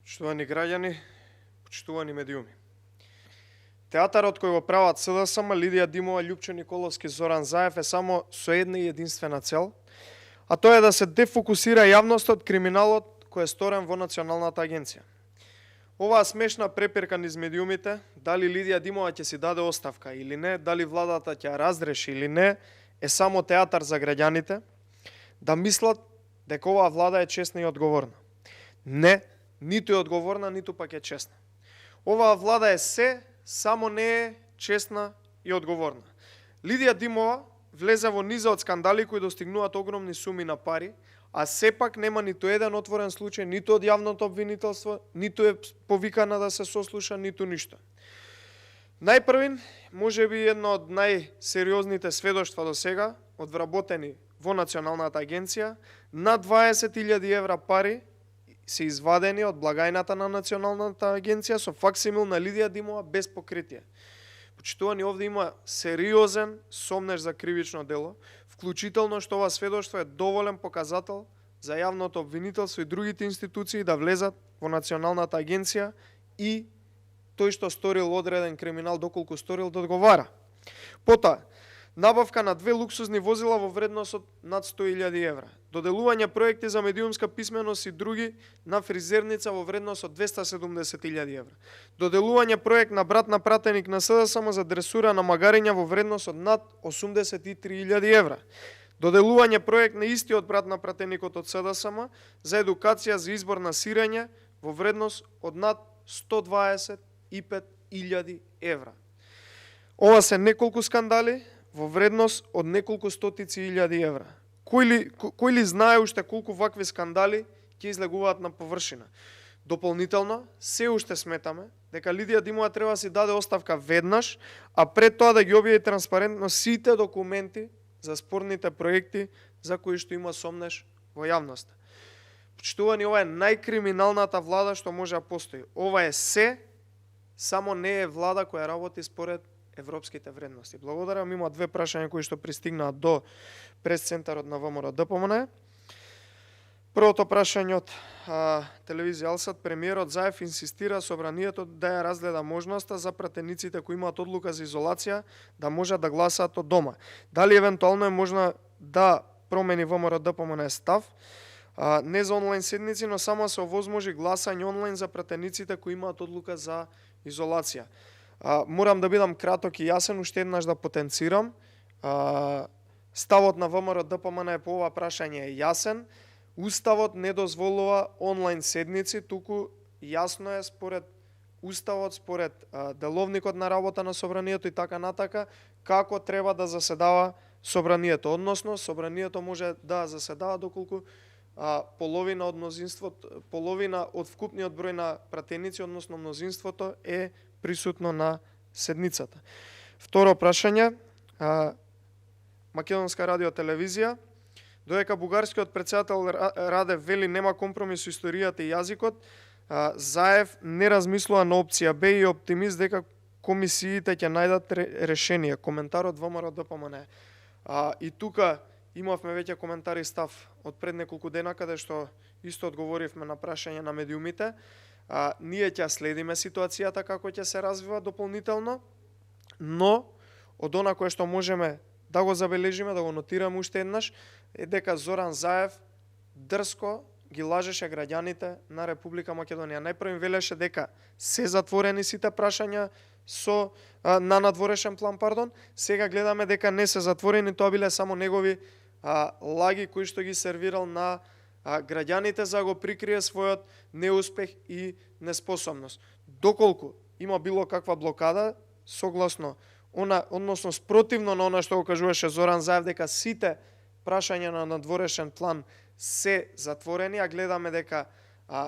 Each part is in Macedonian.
Почитувани граѓани, почитувани медиуми. Театарот кој го прават СДСМ, Лидија Димова, Љупчо Николовски, Зоран Заев е само со една и единствена цел, а тоа е да се дефокусира јавноста од криминалот кој е сторен во Националната агенција. Оваа смешна препирка низ медиумите, дали Лидија Димова ќе си даде оставка или не, дали владата ќе ја разреши или не, е само театар за граѓаните, да мислат дека оваа влада е честна и одговорна. Не, ниту е одговорна, ниту пак е честна. Оваа влада е се, само не е честна и одговорна. Лидија Димова влезе во низа од скандали кои достигнуваат огромни суми на пари, а сепак нема ниту еден отворен случај, ниту од јавното обвинителство, ниту е повикана да се сослуша, ниту ништо. Најпрвин, може би едно од најсериозните сведоштва до сега, одвработени во Националната агенција, над 20.000 евра пари се извадени од благајната на Националната агенција со факсимил на Лидија Димова без покритие. Почитувани, овде има сериозен сомнеж за кривично дело, вклучително што ова сведоштво е доволен показател за јавното обвинителство и другите институции да влезат во Националната агенција и тој што сторил одреден криминал, доколку сторил, да одговара. Потоа, набавка на 2 луксузни возила во вредност од над 100.000 евра. Доделување проекти за медиумска писменост и други на фризерница во вредност од 270.000 евра. Доделување проект на брат на пратеник на СДСМ за дресура на магариња во вредност од над 83.000 евра. Доделување проект на истиот брат на пратеникот од СДСМ за едукација за избор на сирење во вредност од над 125.000 евра. Ова се неколку скандали во вредност од неколку стотици илјади евра. Кој ли знае уште колку вакви скандали ќе излегуваат на површина? Дополнително, се уште сметаме дека Лидија Димова треба да си даде оставка веднаш, а пред тоа да ги објави транспарентно сите документи за спорните проекти за кои што има сомнеж во јавноста. Почитувани, ова е најкриминалната влада што може да постои. Ова е се, само не е влада која работи според европските вредности. Благодарам, има 2 прашања кои што пристигнаат до прес-центарот на ВМРО ДПМН. Првото прашање од телевизија Алсат: премиерот Заев инсистира собранието да ја разгледа можноста за пратениците кои имаат одлука за изолација да можат да гласаат од дома. Дали евентуално е можно да промени ВМРО ДПМН став? Не за онлайн седници, но само се овозможи гласање онлайн за пратениците кои имаат одлука за изолација. Морам да бидам краток и јасен, уште еднаш да потенцирам. Ставот на ВМРО ДПМН е по ова прашање е јасен. Уставот не дозволува онлайн седници, туку јасно е според Уставот, според деловникот на работа на собранието и така натака, како треба да заседава собранието. Односно, собранието може да заседава доколку половина од мнозинството, половина од вкупниот број на пратеници, односно мнозинството е присутно на седницата. Второ прашање, Македонска радиотелевизија: додека бугарскиот претседател Радев вели нема компромис со историјата и јазикот, Заев не размислува на опција Б и оптимист дека комисиите ќе најдат решение. Коментарот ВМРО ДПМН. И тука имавме веќе коментари и став од пред неколку дена, каде што исто одговоривме на прашање на медиумите. Ние ќе следиме ситуацијата како ќе се развива дополнително, но од она кое што можеме да го забележиме, да го нотираме уште еднаш, е дека Зоран Заев дрско ги лажеше граѓаните на Република Македонија. Најпрво велеше дека се затворени сите прашања на надворешен план, сега гледаме дека не се затворени, тоа биле само негови лаги кои што ги сервирал на граѓаните за да го прикрие својот неуспех и неспособност. Доколку има било каква блокада, согласно односно спротивно на она што го кажуваше Зоран Заев дека сите прашања на надворешен план се затворени, а гледаме дека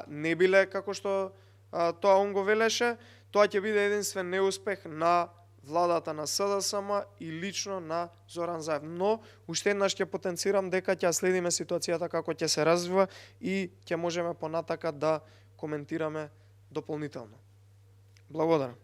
не биле како што тоа он го велеше, тоа ќе биде единствен неуспех на владата на СДСМ и лично на Зоран Заев. Но уште еднаш ќе потенцирам дека ќе следиме ситуацијата како ќе се развива и ќе можеме понатака да коментираме дополнително. Благодарам.